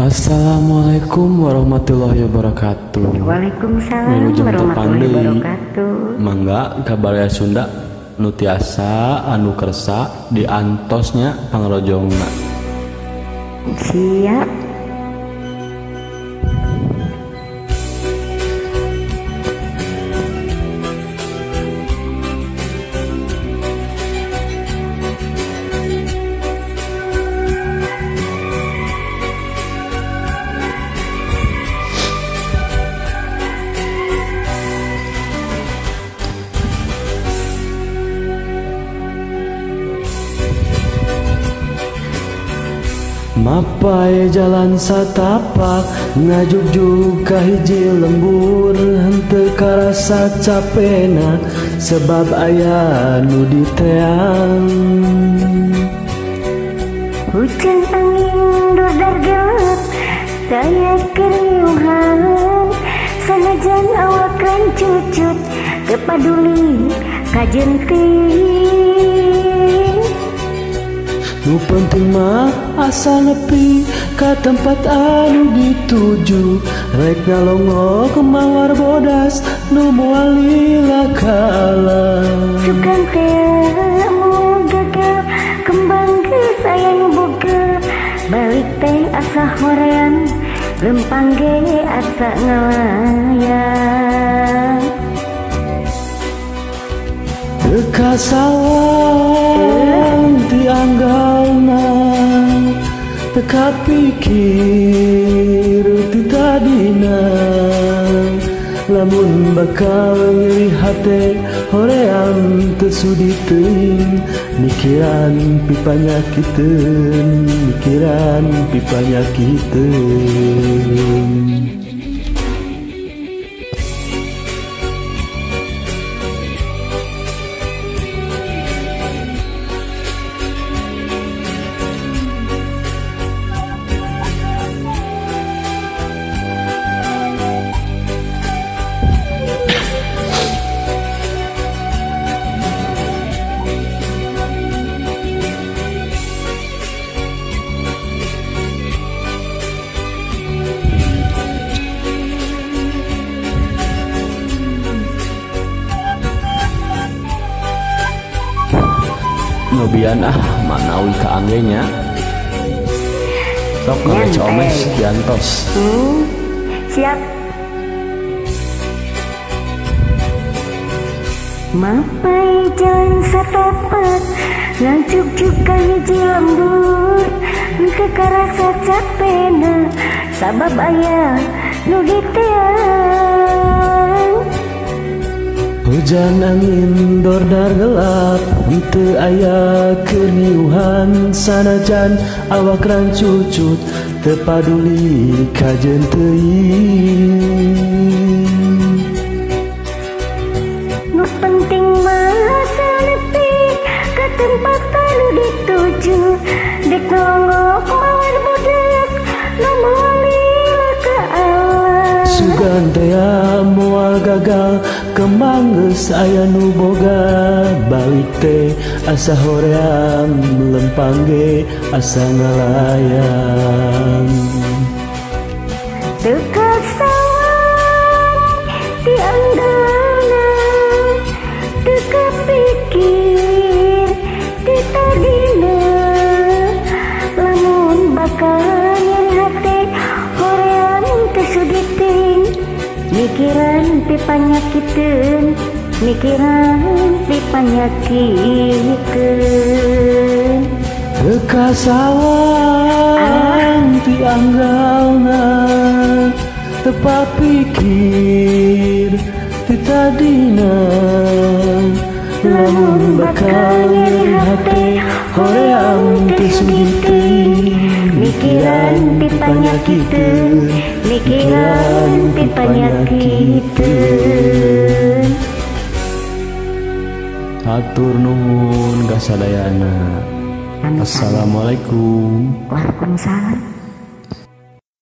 Assalamualaikum warahmatullahi wabarakatuh. Waalaikumsalam warahmatullahi wabarakatuh. Mangga kabaraya Sunda nu tiasa anu kersa diantosnya pangrojongna. Siap. Mapai jalan satapak ngajugjug ka hiji lembur henteu karasa capena sebab aya nu diteang. Hujan angin dordar gelap daya keriuhan sanajan awak rancucut kepaduli kajenting. Nu penting mah asal nepi ka tempat anu dituju rek ngalongok mawar bodas nu moal lila kalah. Sugan teh moal gagal kembang geus aya nu boga balik teh asa hoream lempang ge asa ngalayang. Teu kasawang ti anggalna teu kapikir ti tadina lamun bakal nyeri hate hoream teu sudi teuing mikiran pipanyakiteun mikiran pipanyakiteun. Nyobian ah manawi kaangge nya. Sok kang Comes diantos. Siap. Mapai jalan satapak ngajugjug ka hiji lembur henteu karasa capena sabab aya nu diteang. Hujan angin dordar gelap henteu aya keriuhan sanajan awak rancucut teu paduli kajeun teuing. Nu penting mah asa nepi ka tempat anu dituju dek nongok mawar bodas nu moal lila ka alam. Sugan teh moal gagal kembang geus aya nu boga balik teh asa hoream lempang ge asa ngalayang. Teu kasawang ti anggalna teu kapikir ti tadina lamun bakal nyeri hate hoream teu sudi teuing mikiran pipanyakiteun mikiran pipanyakiteun. Teu kasawang ti anggalna teu papikir ti tadina lamun bakal nyeri hate hoream teu sudi teuing mikiran pipanyakiteun mikiran pipanyakiteun. Hatur nuhun ka sadayana. Assalamualaikum. Waalaikumsalam.